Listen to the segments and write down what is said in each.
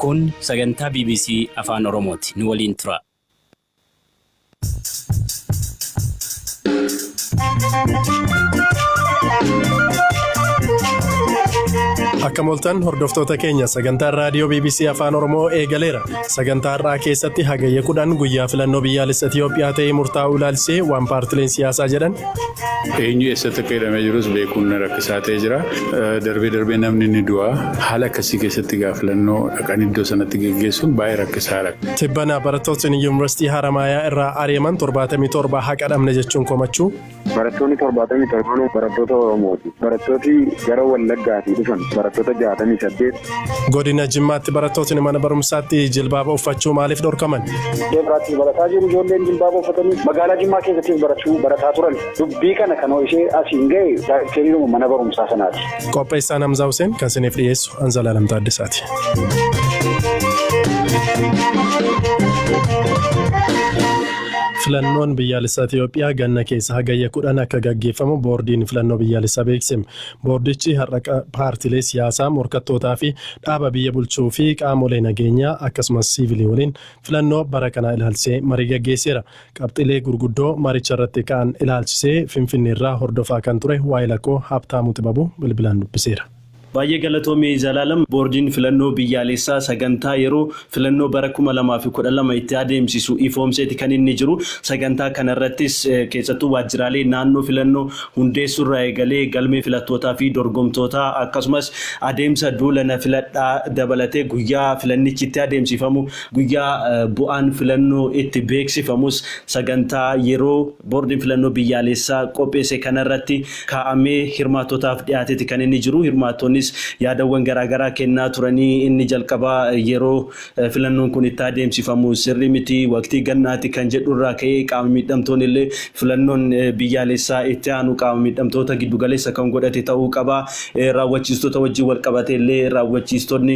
Kun sagantaa bbc Afaan Oromooti. Nu waliin turaa. Akkam ooltan hordoftoota keenya sagantaan raadiyoo bbc Afaan Oromoo eegaleera. Sagantaa har'aa keessatti hagayya 10 guyyaa filannoo biyyaalessa Itiyoophiyaa ta'ee murtaa'uu ilaalchisee waan paartileen siyaasaa jedhan. Eenyu eessatti akka hidhamee jirus beekuun rakkisaa ta'ee jira. Darbee darbee namni ni du'a. Haala akkasii keessatti egaa filannoo dhaqanii iddoo sanatti geggeessuun baay'ee rakkisaadha. Tibbana barattootni Yuunivarsiitii Haramaayaa irraa ari'aman 77 haqa dhabne jechuun komachuu. Barattoonni 77 barattoota Oromooti. Barattooti gara Wallaggaatii dhufan barattoota 68. Godina Jimmaatti barattootni mana barumsaatti jilbaaba uffachuu maaliif dhorkaman? Iddoo biraattis barataa jiru ijoolleen jilbaaba uffatanii magaalaa Jimmaa keessattis barachuu barataa turan. Dubbii kana kan ho'isee asiin ga'e daayrekteriidhuma mana barumsaa sanaati. Qopheessaan Hamzaa Huseen kan isiniif dhiyeessu an Zalaalam Taaddasaati. Filannoon biyyaalessaa Itiyoophiyaa ganna keessa hagayya 10 akka gaggeeffamu boordiin filannoo biyyaalessaa beeksise. Boordichi har'a paartilee siyaasaa morkattootaa fi dhaaba biyya bulchuu fi qaamolee nageenyaa akkasumas siivilii waliin filannoo bara kanaa ilaalchisee marii gaggeesseera. Qabxiilee gurguddoo maricharratti ka'an ilaalchisee Finfinneerraa hordofaa kan ture waayilakoo Habtaamuu Xibabuu bilbilaan dubbiseera. Baay'ee galatoomi Zalaalam. Boordiin Filannoo Biyyaalessaa sagantaa yeroo filannoo bara 2012 itti adeemsisu ifoomseeti kan inni jiru. Sagantaa kanarrattis keessattuu waajjiraalee naannoo filannoo hundeessuurraa eegalee galmee filattootaa fi dorgomtootaa akkasumas adeemsa duula na filadhaa dabalatee guyyaa filannichi itti adeemsifamu, guyyaa bu'aan filannoo itti beeksifamus sagantaa yeroo Boordiin Filannoo Biyyaalessaa qopheesse kanarratti kaa'amee hirmaattotaaf dhiyaateeti kan inni jiru. Hirmaattonnis yaadawwan garaagaraa kennaa turanii inni jalqabaa yeroo filannoon kun itti adeemsifamu sirrii miti waqtii gannaati kan jedhurraa ka'ee qaama miidhamtoonni illee filannoon biyyaalessaa itti aanu qaama miidhamtoota giddugaleessa kan godhate ta'uu qaba. Raawwachiistota wajjin wal qabatee illee raawwachiistonni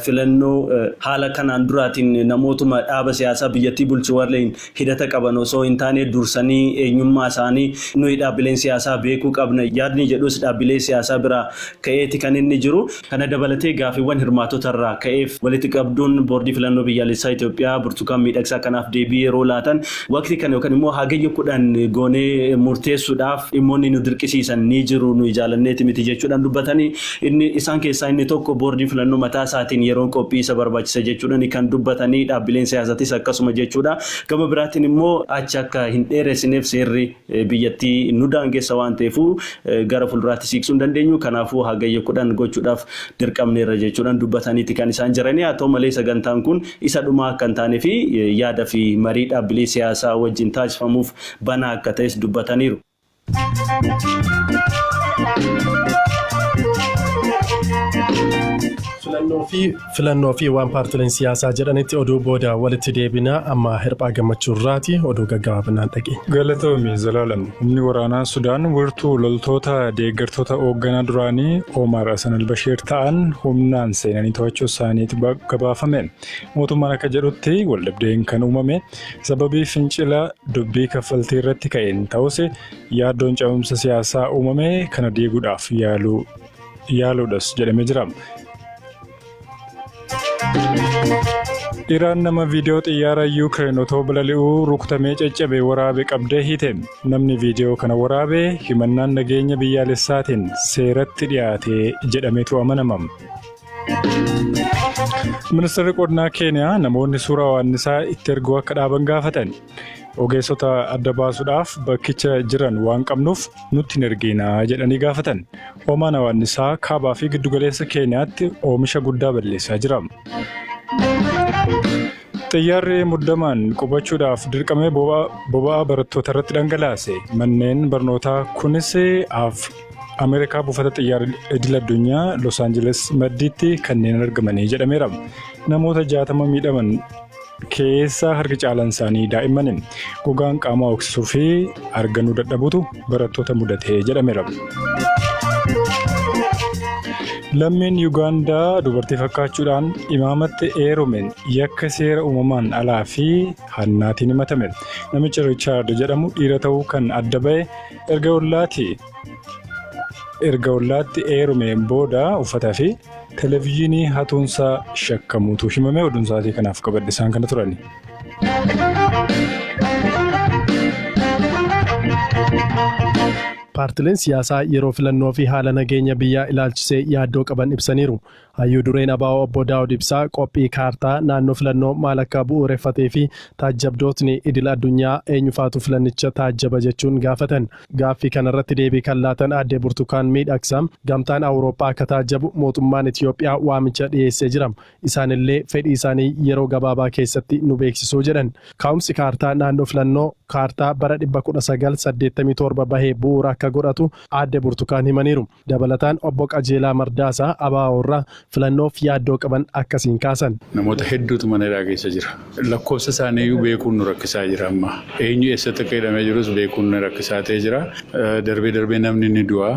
filannoo haala kanaan duraatiin namootuma dhaaba siyaasaa biyyattii bulchu waliin hidhata qaban osoo hin taane dursanii eenyummaa isaanii nuyi dhaabbileen siyaasaa beekuu qabna yaadni jedhus dhaabbilee siyaasaa biraa ka'eeti kan inni jiru. Kana dabalatee gaaffiiwwan hirmaattota irraa ka'eef walitti qabduun Boordii Filannoo Biyyaalessaa Itoophiyaa Burtukaan Miidhagsaa kanaaf deebii yeroo laatan waqtii kana yookaan immoo Hagayya 10 goonee murteessuudhaaf dhimmoonni nu dirqisiisan ni jiru nuyi jaalanneeti miti jechuudhaan dubbatanii inni isaan keessaa inni tokko boordiin filannoo mataa isaatiin yeroon qophii isa barbaachisa jechuudhaan kan dubbatanii dhaabbileen siyaasatis akkasuma jechuudha. Gama biraatiin immoo achi akka hin dheeressineef seerri biyyattii nu daangessa waan ta'eefuu gara fuulduraatti siiqsuu hin dandeenyu. Kanaafuu Hagayya 10 gochuudhaaf dirqamneerra jechuudhaan dubbataniiti kan isaan jiranii. Haa ta'u malee sagantaan kun isa dhumaa akka hin taanee fi yaada fi marii dhaabbilee siyaasaa wajjin taasifamuuf banaa akka ta'es dubbataniiru. Filannoo fi Filannoo fi waan paartileen siyaasaa jedhanitti oduu booda walitti deebina. Amma Hirphaa Gammachuu irraati oduu gaggabaabinaan dhageenya. Galatoomi Zalaalam. Humni waraanaa Sudaan wirtuu loltoota deeggartoota hoogganaa duraanii Omar Hasan al-Bashiir ta'an humnaan seenanii to'achuu isaaniitu gabaafame. Mootummaan akka jedhutti waldhabdeen kan uumame sababii fincila dubbii kaffaltii irratti ka'een ta'us yaaddoon ce'umsa siyaasaa uumame kana diiguudhaaf yaaluu yaaluudhas jedhamee jira. Iraan nama viidiyoo xiyyaara Yuukireen otoo balali'uu rukutamee caccabe waraabe qabdee hiite. Namni viidiyoo kana waraabe himannaan nageenya biyyaalessaatiin seeratti dhiyaate jedhameetu amanama. Ministeerri qonnaa Keeniyaa namoonni suuraa waannisaa itti erguu akka dhaaban gaafatan. Ogeessota adda baasuudhaaf bakkicha jiran waan qabnuuf nutti hin ergiinaa jedhanii gaafatan. Hoomaan hawaannisaa kaabaa fi giddugaleessa Keeniyaatti oomisha guddaa balleessaa jira. Xiyyaarri muddamaan qubachuudhaaf dirqamee boba'aa barattoota irratti dhangalaase. Manneen barnootaa kunis Ameerikaa buufata xiyyaara idil addunyaa Los Angeles maddiitti kanneen argamanii jedhameera. Namoota 60 miidhaman keessaa harki caalaan isaanii daa'immani. Gogaan qaamaa hoksisuu fi arganuu dadhabuutu barattoota mudate jedhameera. Lammiin Yugaandaa dubartii fakkaachuudhaan imaamatti eerume yakka seera uumamaan alaa fi hannaatiin himatame. Namichi Riichaard jedhamu dhiira ta'uu kan adda ba'e erga ollaati. Erga ollaatti eerumeen booda uffataa fi televezyiinii hatuunsaa shakkamuutu himame. Oduun sa'aatii kanaaf qabadhe isaan kana turani. Paartileen siyaasaa yeroo filannoo fi haala nageenya biyyaa ilaalchisee yaaddoo qaban ibsaniiru. Hayyuu dureen ABO obbo Daawud Ibsaa qophii kaartaa naannoo filannoo maal akka bu'uureffatee fi taajjabdootni idil addunyaa eenyufaatu filannicha taajjaba jechuun gaafatan. Gaaffii kanarratti deebii kan laatan aadde Burtukaan Miidhagsaa gamtaan Awurooppaa akka taajjabu mootummaan Itiyoophiyaa waamicha dhiyeessee jira. Isaanillee fedhii isaanii yeroo gabaabaa keessatti nu beeksisuu jedhan. Kaa'umsi kaartaa naannoo filannoo kaartaa bara 1987 bahee bu'uura akka godhatu aadde Burtukaan himaniiru. Dabalataan obbo Qajeelaa Mardaasaa ABO irraa filannoof yaaddoo qaban akkasiin kaasan. Namoota hedduutu mana hidhaa keessa jira. Lakkoofsa isaaniiyyuu beekuun nu rakkisaa jira amma. Eenyu eessatti akka hidhamee jirus beekuun nu rakkisaa ta'ee jira. Darbee darbee namni ni du'a.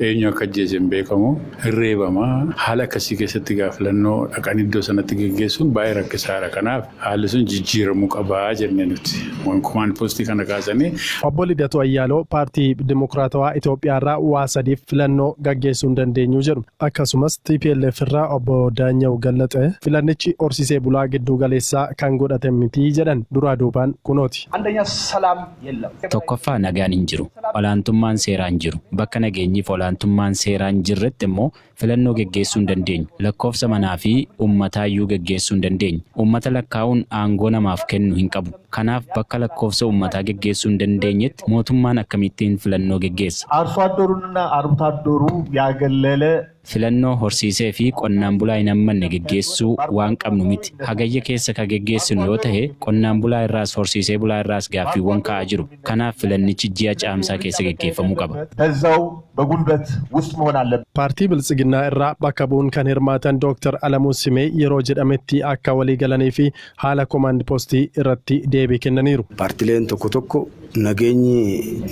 Eenyu akka ajjeese hin beekamu. Hin reebama. Haala akkasii keessatti gaafa filannoo dhaqanii iddoo sanatti geggeessuun baay'ee rakkisaadha. Kanaaf haalli sun jijjiiramuu qabaa jennee nuti. Komaand poostii kana kaasanii. Obbo Lidatu Ayyaaloo paartii Dimokiraatawaa Itoophiyaa irraa waa sadiif filannoo gaggeessuu hin dandeenyu jedhu. Akkasumas TPLF irraa obbo Daanyaw Gallaxe filannichi horsiisee bulaa gidduu galeessaa kan godhate miti jedhan duraa duubaan kunooti. አንደኛ ሰላም የለም። Tokkoffaa nagaan hin jiru. Olaantummaan seeraa hin jiru. Bakka nageenyiif olaantummaan seeraa hin jirretti immoo filannoo geggeessuu hin dandeenyu. Lakkoofsa manaa fi uummataayyuu geggeessuu hin dandeenyu. Uummata lakkaa'uun aangoo namaaf kennu hin qabu. Kanaaf bakka lakkoofsa uummataa geggeessuu hin dandeenyetti mootummaan akkamittiin filannoo geggeessa? አርሶ አደሩንና አርብቶ አደሩ ያገለለ Filannoo horsiisee fi qonnaan bulaa hin hammanne geggeessuu waan qabnu miti. Hagayya keessa ka geggeessinu yoo ta'e qonnaan bulaa irraas horsiisee bulaa irraas gaaffiiwwan ka'aa jiru. Kanaaf filannichi ji'a caamsaa keessa geggeeffamuu qaba. በዛው በጉልበት ውስጥ መሆን አለበት። Paartii Biltsiginnaa irraa bakka bu'uun kan hirmaatan Dr. Alamuu Simee yeroo jedhametti akka walii galanii fi haala komaand poostii irratti deebii kennaniiru. Paartileen tokko tokko nageenyi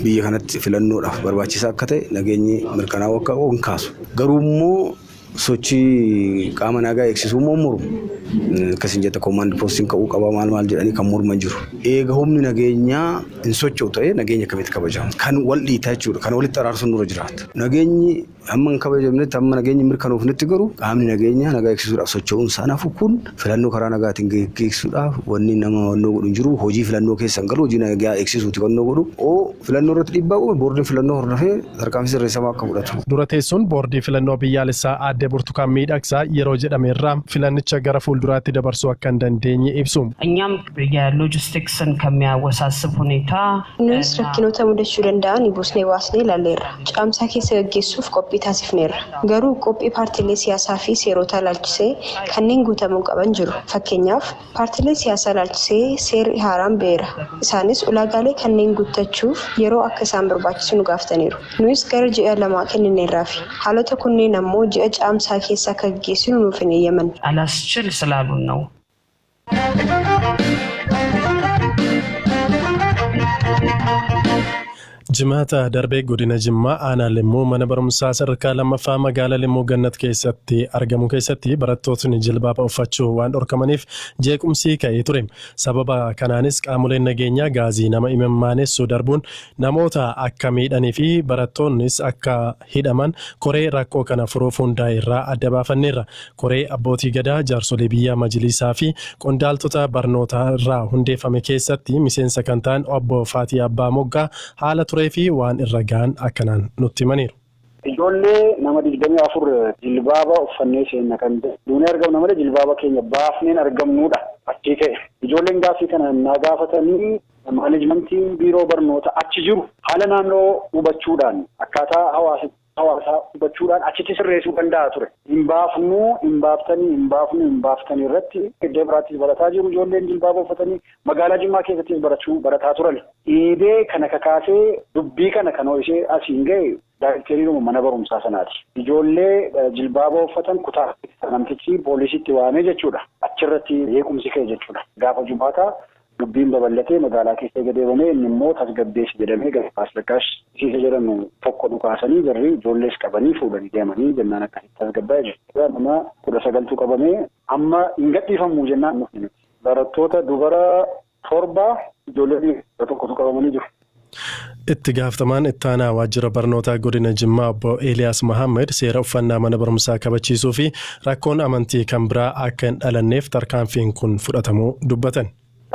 biyya kanatti filannoodhaaf barbaachisaa akka ta'e nageenyi mirkanaa'uu akka qabu hin kaasu. Garuu immoo sochii qaama nagaa eegsisuu immoo mormu. Akkasiin jette komaand poostiin ka'uu qaba maal maal jedhanii kan morman jiru. Eega humni nageenyaa hin socho'u ta'ee nageenya akkamitti kabajama? Kan wal dhiitaa jechuudha. Kan walitti araarsuun nurra jiraata. Nageenyi hamma hin kabajamnetti hamma nageenyi mirkanoofnetti garuu qaamni nageenyaa nagaa eegsisuudhaaf socho'uun sanaafuu kun filannoo karaa nagaatiin geggeessuudhaaf wanni nama wannoo godhu hin jiru. Hojii filannoo keessa hin galu hojii nagaa eegsisuuti wannoo godhu. Oo filannoo irratti dhiibbaa uume boordiin filannoo hordofee tarkaanfii sirreeffamaa akka fudhatu. Dura teessuun boordii filannoo biyyaalessaa aadde Burtukaan Miidhagsaa yeroo jedhame irraa filannicha gara fuulduraatti dabarsuu akka hin dandeenye ibsu. እኛም የሎጂስቲክስን ከሚያወሳስብ ሁኔታ Nuyis rakkinoota mudachuu danda'an buusnee baasnee ilaalleerra. Caamsaa keessa gaggeessuuf qophii taasifneerra. Garuu qophii paartiilee siyaasaa fi seerotaa ilaalchisee kanneen guutamuu qaban jiru. Fakkeenyaaf paartiilee siyaasaa ilaalchisee seerri haaraan ba'eera. Isaanis ulaagaalee kanneen guuttachuuf yeroo akka isaan barbaachisu nu gaafataniiru. Nuyis gara ji'a lamaa kennineerraafi. Haalota kunneen ammoo ji'a caamsaa keessa akka gaggeessinu nuuf hin eeyyaman. አላስችል ስላሉን ነው። Jimaata darbee godina Jimmaa aanaa Limmuu mana barumsaa sadarkaa lammaffaa magaalaa Limmuu Gannat keessatti argamu keessatti barattootni jilbaaba uffachuu waan dhorkamaniif jeequmsi ka'ee ture. Sababa kanaanis qaamoleen nageenyaa gaazii nama imimmaanessu darbuun namoota akka miidhanii fi barattoonnis akka hidhaman koree rakkoo kana furuuf hundaa'e irraa adda baafanneerra. Koree abbootii gadaa jaarsolii biyyaa majlisaa fi qondaaltota barnootaa irraa hundeeffame keessatti miseensa kan ta'an obbo Faatii Abbaa Moggaa haala turee fi waan irra ga'an akkanaan nutti himaniiru. Ijoollee nama 24 jilbaaba uffannee seenna kan duunee argamna malee jilbaaba keenya baafneen argamnudha achii ka'e. Ijoolleen gaaffii kana naa gaafatanii maaneejmentiin biiroo barnoota achi jiru haala naannoo hubachuudhaan akkaataa hawaasaa hubachuudhaan achitti sirreessuu danda'a ture. Hin baafnuu, hin baaftanii, hin baafnuu, hin baaftanii irratti iddoo biraattis barataa jiru ijoolleen jilbaaba uffatanii magaalaa Jimmaa keessattis barataa turan. Dhiibee kana kakaasee dubbii kana kan ho'isee asiin ga'e daayirekteriidhuma mana barumsaa sanaati. Ijoollee jilbaaba uffatan kutaa namtichi poolisitti waamee jechuudha. Achirratti jeequmsi ka'e jechuudha. Gaafa jumaataa dubbiin babal'atee magaalaa keessa gadeebamee inni immoo tasgabbeessi jedhamee gabaas lakkaas isiisa jedhamu tokko dhukaasanii jarri ijoollees qabanii fuudhanii deemanii jennaan akkasitti tasgabbaa'e jechuudha. Nama 19tu qabamee amma hin gadhiifamu jennaan nuti. Barattoota dubara 7 ijoollee 1tu qabamanii jiru. Itti gaafatamaan ittaanaa waajjira barnootaa godina Jimmaa obbo Eeliyaas Mohaammed seera uffannaa mana barumsaa kabachiisuu fi rakkoon amantii kan biraa akka hin dhalanneef tarkaanfiin kun fudhatamuu dubbatan.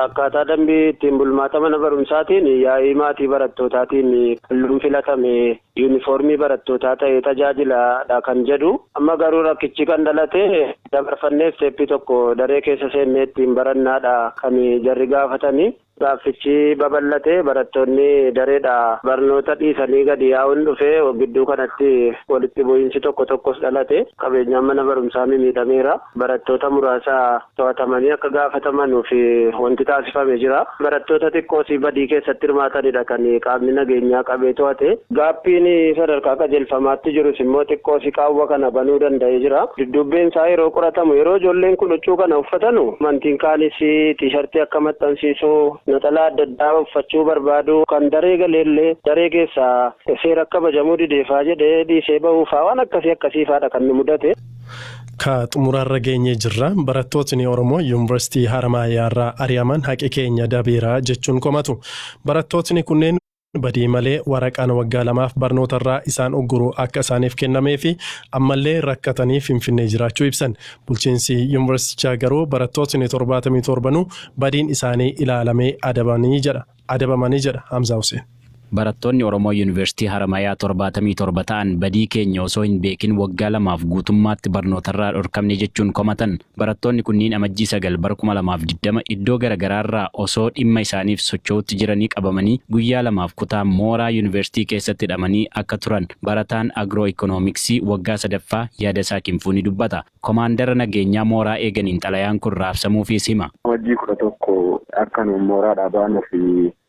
Akkaataa dambii ittiin bulmaata mana barumsaatiin yaa'ii maatii barattootaatiin halluun filatame yuunifoormii barattootaa ta'ee tajaajilaadha kan jedhu. Amma garuu rakkichi kan dhalate dabarfannee isteeppii tokko daree keessa seennee ittiin barannaadha kan jarri gaafatanii. Gaaffichi babal'ate barattoonni dareedha barnoota dhiisanii gadi yaa'uun dhufee gidduu kanatti walitti bu'iinsi tokko tokkos dhalate qabeenyaan mana barumsaa miidhameera. Barattoota muraasa to'atamanii akka gaafatamanuu fi wanti taasifame jira. Barattoota xiqqoos badii keessatti hirmaatanidha kan qaamni nageenyaa qabee to'ate. Gaaffiin sadarkaa qajeelfamaatti jirus immoo xiqqoos qaawwa kana banuu danda'ee jira. Duddubbeen isaa yeroo qoratamu yeroo ijoolleen kun huccuu kana uffatanu amantiin kaanis tiishartii akka maxxansiisu naxalaa adda addaa uffachuu barbaadu kan daree galeellee daree keessaa seera kabajamuu dideefaa jedhee dhiisee bahuufaa waan akkasii akkasiifaadha kan nu mudate. Ka xumuraarra geenyee jirra. Barattootni Oromoo Yuunivarsiitii Haramaayyaarraa ari'aman haqi keenya dabeeraa jechuun komatu. Barattootni kunneen badii malee waraqaan waggaa 2f barnootarraa isaan ugguru akka isaaniif kennamee fi ammallee rakkatanii Finfinnee jiraachuu ibsan. Bulchiinsi yuunivarsiitichaa garuu barattootni 77 badiin isaanii ilaalamee adabamanii jedha Hamzaa Hussein. Barattoonni Oromoo Yuunivarsiitii Haramayaa 77 ta'an badii keenya osoo hin beekin waggaa 2f guutummaatti barnootarraa dhorkamne jechuun komatan. Barattoonni kunniin amajjii 9 bara 2020 iddoo garaagaraarraa osoo dhimma isaaniif socho'utti jiranii qabamanii guyyaa 2f kutaa mooraa yuunivarsiitii keessatti hidhamanii akka turan barataan agiroo ikoonomiksii waggaa 3ffaa Yaadasaa Kinfuu ni dubbata. Komaandara nageenyaa mooraa eeganiin xalayaan kun raabsamuufis hima. Amajjii 11 akka nu mooraadhaa baanuu fi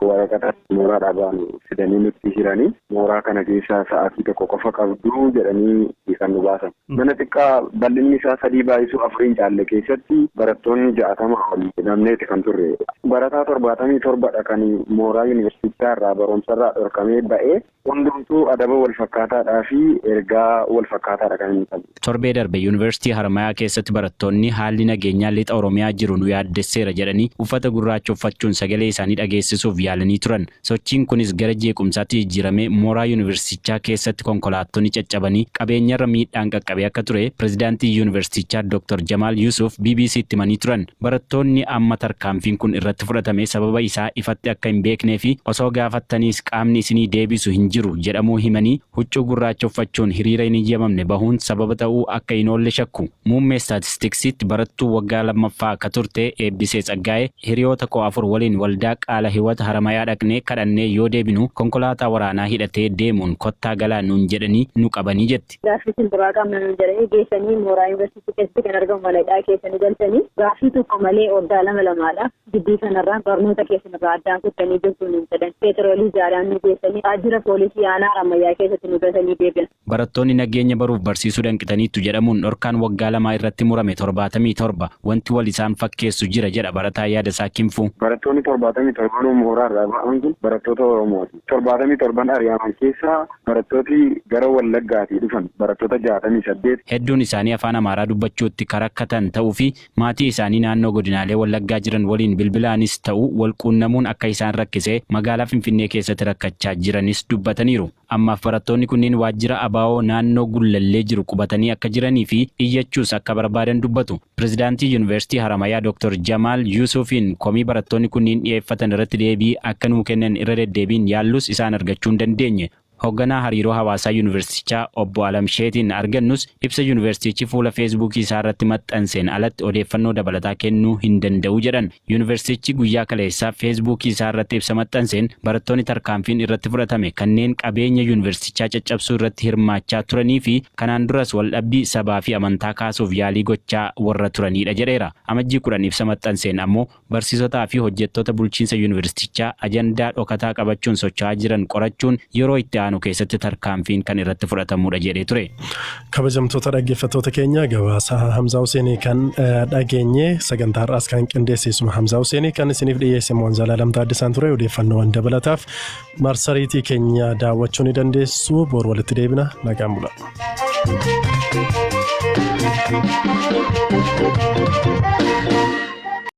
waraqata mooraadhaa baanu fidanii nutti hiranii mooraa kana keessaa sa'aatii tokko qofa qabdu jedhanii kan nu baasan. Mana xiqqaa bal'inni isaa 3 baay'isuu 4 caalle keessatti barattoonni 60 ol hidhamneeti kan turre. Barataa 77 kan mooraa yuunivarsiitichaa irraa barumsarraa dhorkamee ba'ee hundumtuu adaba wal fakkaataadhaa fi ergaa wal fakkaataadha kan inni qabu. Torbee darbe Yuunivarsiitii Haramayaa keessatti barattoonni haalli nageenyaa lixa Oromiyaa jiru nu yaaddesseera jedhanii uffata gurraacha uffachuun sagalee isaanii dhageessisuuf yaalanii turan. Sochiin kunis gara jeequmsaatti jijjiiramee mooraa yuunivarsiitichaa keessatti konkolaattonni caccabanii qabeenyarra miidhaan qaqqabee akka ture pirezidaantii yuunivarsiitichaa Dr. Jamaal Yuusuf BBCtti himanii turan. Barattoonni amma tarkaanfiin kun irratti fudhatame sababa isaa ifatti akka hin beeknee fi osoo gaafattaniis qaamni isinii deebisu hin jiru jedhamuu himanii huccuu gurraacha uffachuun hiriira hin eeyyamamne bahuun sababa ta'uu akka hin oolle shakku. Muummee staatistiksiitti barattuu waggaa 2ffaa akka turte Eebbisee Tsaggaa'ee hiriyoota koo 4 waliin waldaa qaala hiwata Haramayaa dhaqnee kadhannee yoo deebinu konkolaataa waraanaa hidhatee deemuun kottaa galaa nuun jedhanii nu qabanii jetti. Gaaffii simbiraa qabna nuun jedhanii geessanii mooraa yuunivarsiitii keessatti kan argamu mana hidhaa keessa nu galchanii gaaffii tokko malee waggaa 2 lamaadha. Gidduu kanarraa barnoota keessanirraa addaan kuttanii jirtu nuun jedhan. Peetiroolii jaaraan nu geessanii waajjira poolisii aanaa Haramayaa keessatti nu galchanii deebi'an. Barattoonni nageenya baruuf barsiisuu danqitaniittu jedhamuun dhorkaan waggaa 2 irratti murame 77 wanti wal isaan fakkeessu jira jedha barataa Yaadasaa Kinfuu. Barattoonni 77 mooraa irraa ba'an kun barattoota Oromooti. 77 ari'aman keessaa barattooti gara Wallaggaatii dhufan barattoota 68. Hedduun isaanii afaan Amaaraa dubbachuutti karakkatan ta'uu fi maatii isaanii naannoo godinaalee Wallaggaa jiran waliin bilbilaanis ta'u wal quunnamuun akka isaan rakkisee magaalaa Finfinnee keessatti rakkachaa jiranis dubbataniiru. Ammaaf barattoonni kunneen waajjira ABO naannoo Gullallee jiru qubatanii akka jiranii fi iyyachuus akka barbaadan dubbatu. Pirezidaantii Yuunivarsiitii Haramayaa Dr. Jamaal Yuusufiin komii barattoonni kunniin dhiyeeffatan irratti deebii akka nuu kennan irra deddeebiin yaallus isaan argachuu hin dandeenye. Hoogganaa hariiroo hawaasaa yuunivarsiitichaa obbo Alamsheetiin argannus ibsa yuunivarsiitichi fuula feesbuukii isaa irratti maxxanseen alatti odeeffannoo dabalataa kennuu hin danda'u jedhan. Yuunivarsiitichi guyyaa kaleessaa feesbuukii isaa irratti ibsa maxxanseen barattoonni tarkaanfiin irratti fudhatame kanneen qabeenya yuunivarsiitichaa caccabsuu irratti hirmaachaa turanii fi kanaan duras waldhabbii sabaa fi amantaa kaasuuf yaalii gochaa warra turanidha jedheera. Amajjii 10 ibsa maxxanseen ammoo barsiisotaa fi hojjettoota bulchiinsa yuunivarsiitichaa ajandaa dhokataa qabachuun socho'aa jiran qorachuun yeroo itti aanu keessatti tarkaanfiin kan irratti fudhatamudha jedhee ture. Kabajamtoota dhaggeeffattoota keenya gabaasa Hamzaa Huseenii kan dhageenye sagantaa har'aas kan qindeessisuma Hamzaa Huseenii kan isiniif dhiyeesse Moonzalaa Lamtaa ture. Odeeffannoowwan dabalataaf marsariitii keenya daawwachuu ni dandeessu. Boru walitti deebina. Nagaan bulaa.